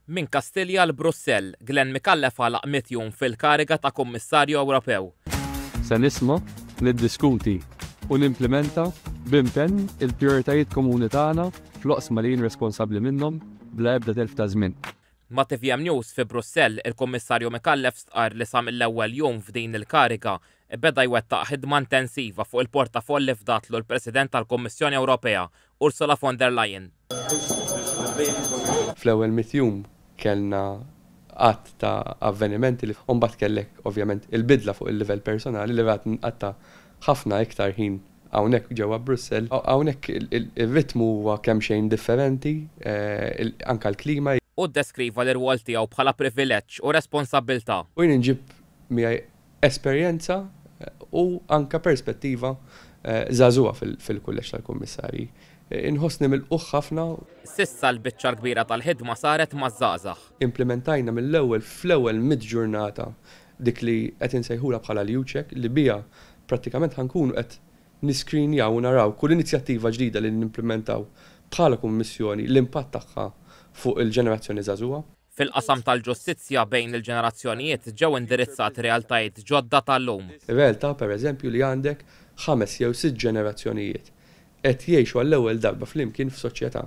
Minn Kastilja għal Brussell, Glenn Micallef għalaq mitt jum fil-kariga ta' Kummissarju Ewropew. Se nisma', niddiskuti u nimplimenta b'impenn il-prijoritajiet komuni tagħna fl-oqsma li jien responsabbli minnhom bla ebda telf ta' żmien. Ma' tvm News fi Brussell, il-Kummissarju Micallef stqarr li sa mill-ewwel jum f'din il-kariga beda jwettaq ħidma intensiva fuq il-portafoll li fdatlu l-President tal-Kummissjoni Ewropea, Ursula von der Leyen. Fl-ewwel mitt jum kellna għadd ta' avvenimenti li u mbagħad kellek ovvjament il-bidla fuq il-livell personali li rat nqatta' ħafna iktar ħin hawnhekk ġewwa Brussell. Hawnhekk ir-ritmu huwa kemxejn differenti, anke l-klima. Hu ddeskriva l-irwol tiegħu bħala privileġġ u responsabbiltà. U jien inġib miegħi esperjenza u anke perspettiva żagħżugħa fil-Kulleġġ tal-Kummissarji. Inħossni milqugħ ħafna. S'issa l-biċċa l-kbira tal-ħidma saret maż-żgħażagħ. Implimentajna mill-ewwel fl-ewwel mid-ġurnata dik li qed insejħulha bħala l-U-Check li biha prattikament ħa nkunu qed niskrinjaw u naraw kull inizjattiva ġdida li nimplimentaw bħala Kummissjoni l-impatt tagħha fuq il-ġenerazzjoni żagħżugħa. Fil-qasam tal-ġustizzja bejn il-ġenerazzjonijiet ġew indirizzati realtajiet ġodda tal-lum. Ir-realtà, pereżempju, li għandek ħames jew sitt ġenerazzjonijiet qed jgħixu għall-ewwel darba flimkien f'soċjetà.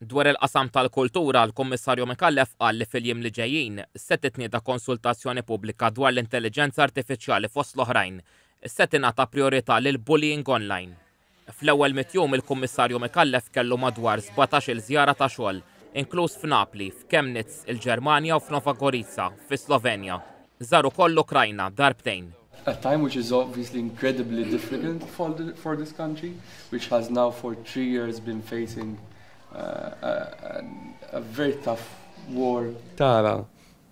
Dwar il-qasam tal-kultura, l-Kummissarju Micallef qal li fil-jiem li ġejjin se titnieda konsultazzjoni pubblika dwar l-intelliġenza artifiċjali fost l-oħrajn. Se tingħata prijorità lill-bullying online. Fl-ewwel mitt jum il-Kummissarju Micallef kellu madwar 17-il żjara ta' xogħol, inkluż f'Napli, f'Chemnitz, il-Ġermanja u f'Nova Gorica, fis-Slovenja. Żar ukoll l-Ukrajna darbtejn. A time which is obviously incredibly difficult for, the, for this country, which has now for three years been facing uh, a, a very tough war. Tara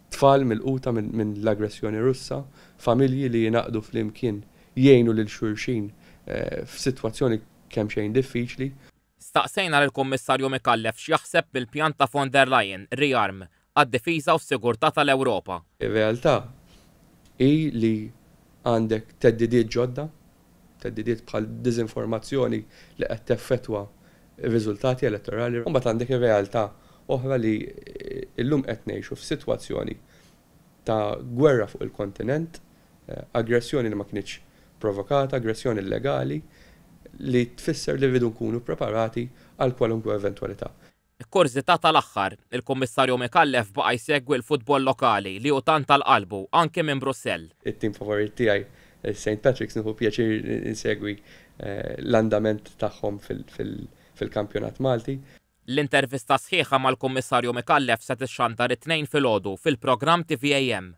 tfal milquta minn min l-aggressjoni Russa, familji li jingħaqdu flimkien jgħinu lil xulxin eh, f'sitwazzjoni kemm xejn diffiċli. Staqsejna lill-Kummissarju Micallef x'jaħseb bil-pjan ta' von der Leyen, ReArm, għad-difiża u s-sigurtà tal-Ewropa. Ir-realtà hi li għandek theddidiet ġodda, theddidiet bħal diżinformazzjoni li qed teffettwa r-riżultati elettorali. U mbagħad għandek ir-realtà oħra li llum qed ngħixu f'sitwazzjoni ta' gwerra fuq il-kontinent, aggressjoni li ma kinitx provokata, aggressjoni illegali, li tfisser li rridu nkunu preparati għal kwalunkwe eventwalità. Kurżità tal-aħħar, il-Kummissarju Micallef baqa' jsegwi l-futbol lokali li hu tant għal qalbu, anki minn Brussell. It-tim favorit tiegħi, St. Patrick's, nieħu pjaċir insegwi l-andament tagħhom fil-kampjonat Malti. L-intervista sħiħa mal-Kummissarju Micallef se tixxandar it-Tnejn filgħodu fil-programm TVAM.